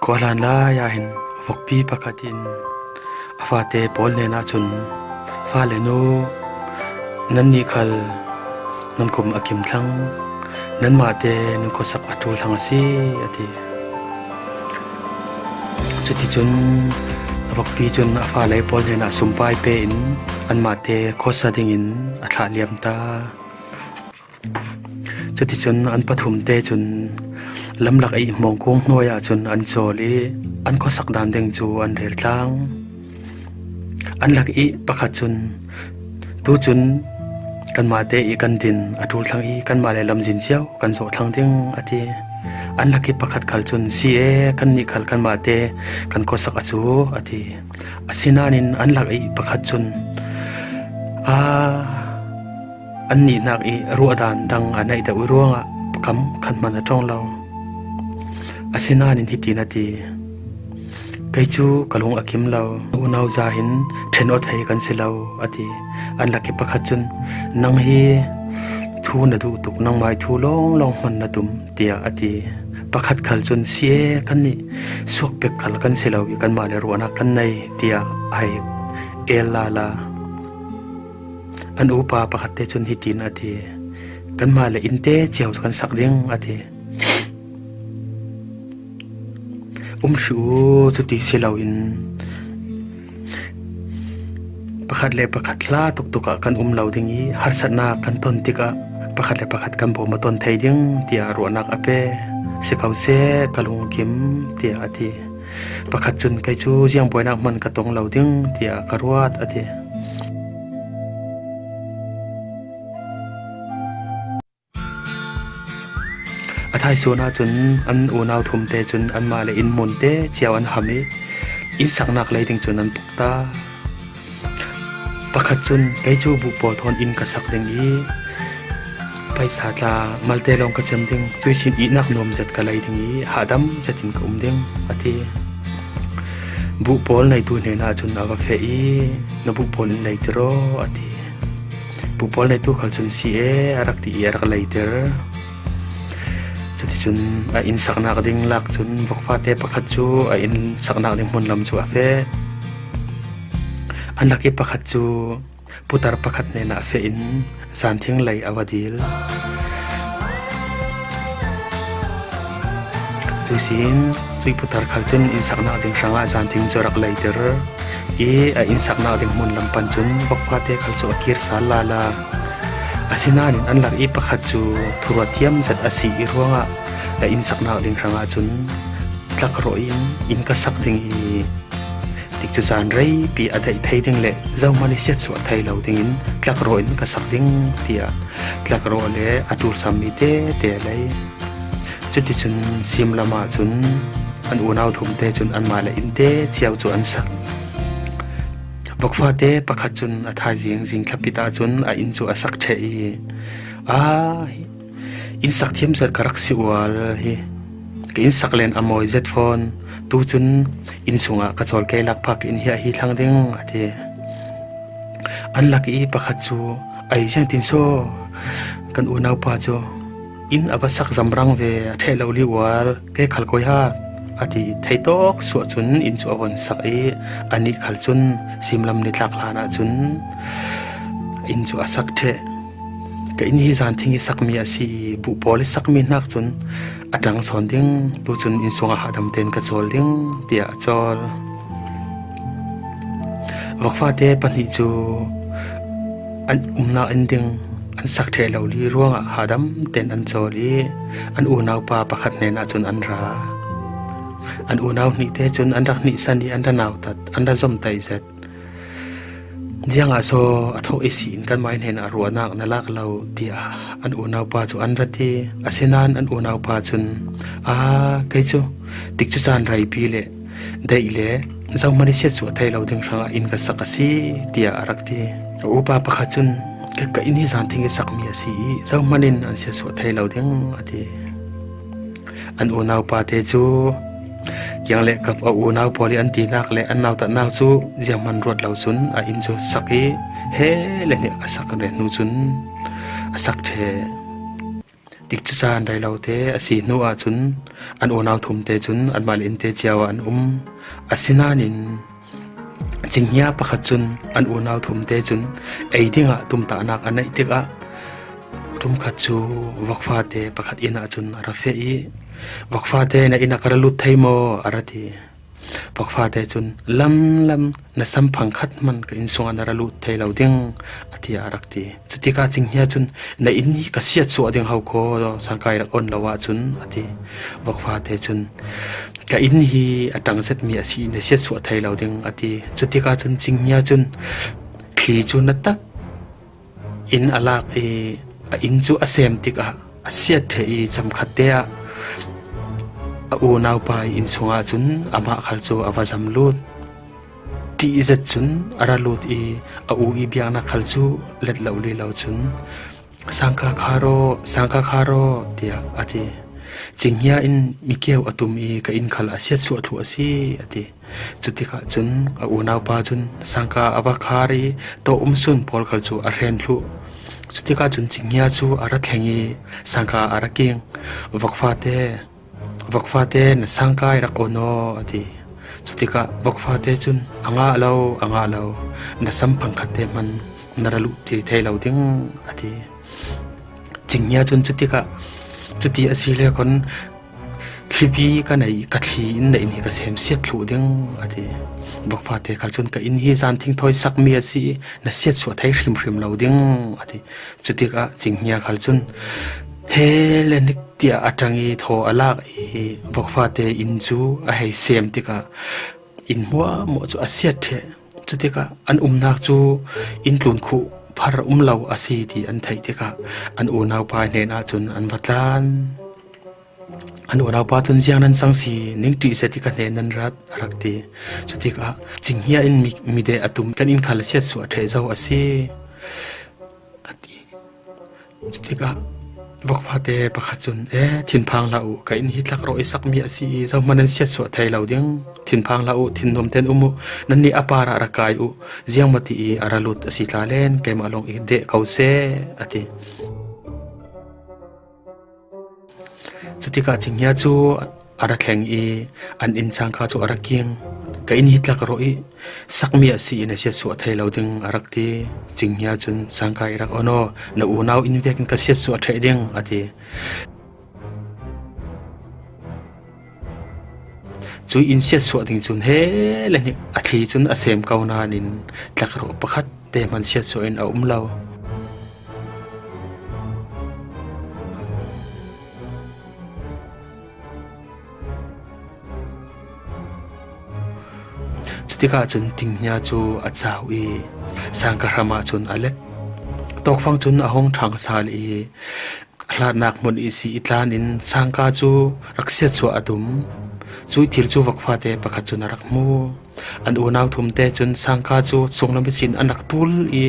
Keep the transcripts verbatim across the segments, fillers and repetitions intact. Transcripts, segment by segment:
Khuahlan lai-ah hin vokpi pakhat in a fate pawl hnenah cun, "Fale nu, nannih khal nan kum a kim thlang, nanmahte nan khuasak a ṭul thlang a si," a ti. Cuticun a vokpi cun a fale pawl hnenah sumpai pe in anmahte khuasa dingin a thlah liam ta. Cuticun an pathumte cun lamlak i hmawngkung hnuai ah cun an cawl i an khuasak dan ding cu an rel tlang. An lak i pakhat cun, "Tucun kanmahte i kan din a ṭul thlang i kanmah le lamzin cio kan zawh thlang ding," a ti. An lak i pakhat khal cun, "Si e, kannih khal kanmahte kan khuasak a cu," a ti. Asinain an lak i pakhat cun, "Aa, annih hnak i ruahdan dang a neih deuh i ruangah kam khat hman a ṭong lo." Asinain hitin a ti, "Kei cu ka lung a kim lo, unau za hin ṭhen aw thei kan si lo," a ti. An lak i pakhat cun, "Nang hi thu na duh tuk, nangmah i thu lawnglawng hman na tum," tiah a ti. Pakhat khal cun, "Si e, kannih suak pek khal kan si lo i kanmah le ruahnak kan nei," tiah a hei el lala. An upa pakhat te cun hitin a ti, "Kanmah le innte cio kan sak ding," a ti. "Um hrih u, cuti si loin pakhat le pakhat hla tuktuk ah kan um lo ding i harsatnak kan ton tikah pakhat le pakhat kan bawm a ton thei ding," tiah ruahnak a pe. "Si ko seh, ka lungkim," tiah a ti. Pakhat cun, "Kei cu ziangbuainak hman ka tong lo ding, tiah ka ruat," a ti. A thaisuan ahcun an unau thum te cun anmah le inn hmun te cio an ham i inn saknak lei ding cun an puk ta. Pakhat cun, "Kei cu buh pawl thawn inn ka sak ding i paisa tla malte lawng ka cem ding, cuihsin ihnak nuam zet ka lei ding i hahdam zetin ka um ding," a ti. Buh pawl neitu hnenah cun a va feh i, "Na buh pawl in leiter aw," a ti. Buh pawl neitu khal cun, "Si e," a rak ti i a rak leiter. Cuticun a inn saknak ding lak cun vokfate pakhat cu a inn saknak ding hmun lam cu a feh. An lak i pakhat cu putar pakhat hnenah feh in zanthing lei a va dil. Cusin cuih putar khal cun inn saknak ding hrangah zanthing cu a rak leiter i a inn saknak ding hmun lam pan cun vokfate khal cu a kir sal lala. Asinain an lak i pakhat cu thuruat thiam zet a si i ruangah a inn saknak ding hrangah cun, "Tlakrawh in inn ka sak ding i tikcu caan reipi a daih thei ding le zohman i siatsuah thei lo dingin tlakrawh in ka sak ding," tiah tlakrawh le a ṭulsammi tete lei. Cuticun simlam ahcun an unau thum te cun anmah le innte cio cu an sak. Vokfate pakhat cun a thaizing zing thlapit ahcun a inn cu a sak ṭheh i, "Aa, inn sak thiam zet ka rak si ual hi, ka inn sak len a mawi zet fawn, tucun inn sungah ka cawl kei lak phak in hiah hi thlang ding," a ti. An lak i pakhat cu, "Ai, ziangtin so kan unaupa cu inn a va sak zamrang ve, a ṭheh lo li ual, kei khal koi ha," a ti. Theitawk suah cun inn cu a von sak i anih khal cun simlam ni tlak hlan ahcun inn cu a sak ṭheh. "Ka inn hi zanthing i sakmi a si i buh pawl i sakmi hnak cun a ṭang sawn ding, tucun inn sungah hahdam tein ka cawl ding," tiah a cawl. Vokfate pahnih cu an umnak inn ding an sak ṭheh lo li ruangah hahdam tein an cawl i an unaupa pakhat hnenah cun an ra. An unau hnih te cun an rak hnihsan i an ra nautat, an ra zomtaih zet. "Ziangah so a thawh i si in kanmah hnenah ruahnak na lak lo?" tiah an unaupa cu an ra ti. Asinain an unaupa cun, "Aa, kei cu tikcu caan reipi le daih le zohman i siatsuah thei lo ding hrangah inn ka sak a si," tiah a rak ti. A upa pakhat cun, "Ka, ka inn hi zanthing i sakmi a si i zohman in an siatsuah thei lo ding," a ti. An unaupa te cu kiang le kap a unau pawl i an tinak le an nautatnak cu zianghman ruat lo cun a inn cu sak i He le hnih a sak reng hnu cun a sak ṭheh. Tikcu caan rei lo te a si hnu ahcun an unau thum te cun anmah le innte cio ah an um. Asinain Cinghnia pakhat cun an unau thum te cun ei dingah tumtahnak a neih tikah ṭumkhat cu vokfate pakhat inn ahcun a ra feh i, "Vokfate, na inn ah ka ra lut thei maw?" a ra ti. Vokfate cun, "Lamlam, na samphang khat hmanh ka inn sungah na ra lut thei lo ding," a ti, a rak ti. Cutikah Cinghnia cun, "Na inn hi ka siatsuah ding ho kaw, sangka i rak on lo ahcun," a ti. Vokfate cun, "Ka inn hi a ṭang zetmi a si i na siatsuah thei lo ding," a ti. Cutikah cun Cinghnia cun thli cu na tak in a lak i, a inn cu a sem tikah a siat ṭheh i, camkhat te ah a unaupa i inn sungah cun amah khal cu a va zam lut. Ṭih zet cun a ra lut i, a u i biaknak khal cu let lo li lo cun, "Sangka kha raw, sangka kha raw," tiah a ti. Cinghnia in mikeu a tum i, "Ka inn khal a siatsuah thluh a si," a ti. Cutikah cun a unaupa cun sangka a va khar i, tawh um sun pawl khal cu a hren thluh. Cutikah cun Cinghnia cu a ra thleng i, sangka a ra king. "Vokfate, vokfate, na sangka i rak on aw," a ti. Cutikah vokfate cun, "A ngah lo, a ngah lo, na samphang khat te hmanh na ra lut ti thei lo ding," a ti. Cinghnia cun cutikah, "Cuti a si le kon, thlipi ka nei, ka thli in na inn hi ka sem siat thluh ding," a ti. Vokfate khal cun, "Ka inn hi zanthing thawi sakmi a si i na siatsuah thei hrimhrim lo ding," a ti. Cutikah Cinghnia khal cun, "He le hnih," tiah a ṭang i thaw a lak i, vokfate inn cu a hei sem tikah inn hmuahhmuah cu a siat ṭheh. Cutikah an umnak cu inntlun khuh phar um lo a si ti an theih tikah an unaupa hnen ahcun an va tlan. An unaupa cun, "Ziang nan cang si, ning ṭih zet i ka hnen nan rat," a rak ti. Cutikah Cinghnia in mi, mideh a tum, "Kan inn khal siatsuah ṭheh zo a si," a ti. Cutikah vokfate pakhat cun, "E, thinphang hlah u, ka inn hi tlak rawh i sakmi a si i, zohman nan siatsuah thei lo ding. Thinphang hlah u, thinnuam tein um u, nannih a parah rak kai u, ziangmah ti i a ra lut a si tla len, keimah lawng i deh ko seh," a ti. Cutikah Cinghnia cu a ra thleng i, "An inn sangka cu a rak king. Ka inn hi tlak rawh i sakmi a si i na siatsuah thei lo ding," a rak ti. Cinghnia cun, "Sangka i rak on aw, na unau inn vekin ka siatsuah ṭheh ding," a ti. Cuih in siatsuah ding cun he le hnih a thli cun a sem ko nain tlak rawh pakhat te hmanh siatsuah in a um lo. Cutikah cun Cinghnia cu a cau i sangka hram ah cun a let. Tawkfang cun a hung ṭhang sal i, hlatnak hmun ihsi i tlan in sangka cu rak siatsuah a tum. Cuih thil cu vokfate pakhat cun a rak hmu. An unau thum te cun sangka cu sunglam ihsin an rak tul i,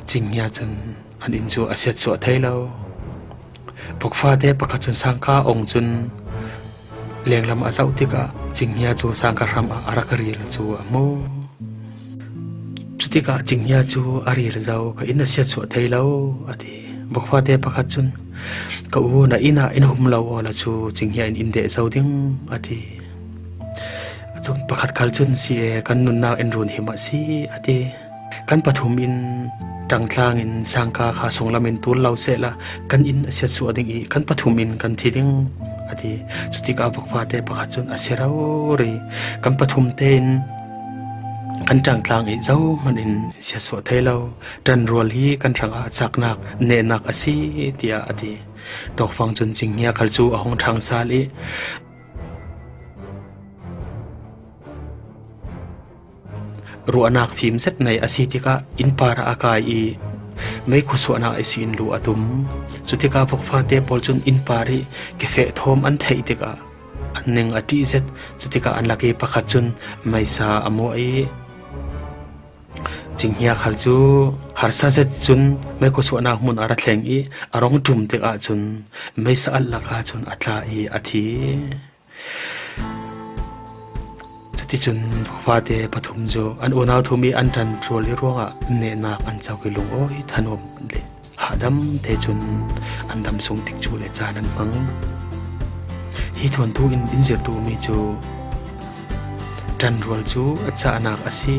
Cinghnia cun an inn cu a siatsuah thei lo. Vokfate pakhat cun sangka ong cun lenglam a zoh tikah Cinghnia cu sangka hram ah a rak ril cu a hmu. Cutikah Cinghnia cu a ril zo, "Ka inn a siatsuah thei lo," a ti. Vokfate pakhat cun, "Ka u, na inn ah in hum lo awla cu Cinghnia in in deh zo ding," a ti. Cun pakhat khal cun, "Si e, kan nunnak in run him ah si," a ti. "Kan pathum in ṭangtlang in sangka kha sunglam in tul lo sehla kan inn a siatsuah ding i kan pathum in kan thi ding," a ti. Cutikah vokfate pakhat cun a si rori, "Kan pathum tein kan ṭangtlang i zohman in siatsuah thei lo. Ṭanrual hi kan hrangah caknak nehnak a si," tiah a ti. Tawkfang cun Cinghnia khal cu a hung ṭhang sal i, ruahnak fim zet nei a si tikah inn par ah a kai i meikhu suahnak ihsin lu a tum. Cutikah vokfate pawl cun inn par i kifeh thawm an theih tikah an ning a ṭih zet. Cutikah an lak i pakhat cun meisa a muah i, Cinghnia khal cu harsa zet cun meikhu suahnak hmun a ra thleng i a rung ṭum tikah cun meisa alh lakah cun a tla i a thi. Ticun fate pathum cu an unau thum i an ṭanrual i ruangah an nehnak an co i lungawi thanuam le hahdam te cun an dam sung tik cu le caan an hmang. Hi thawn tu in in zirh duhmi cu ṭanrual cu a cahnak a si.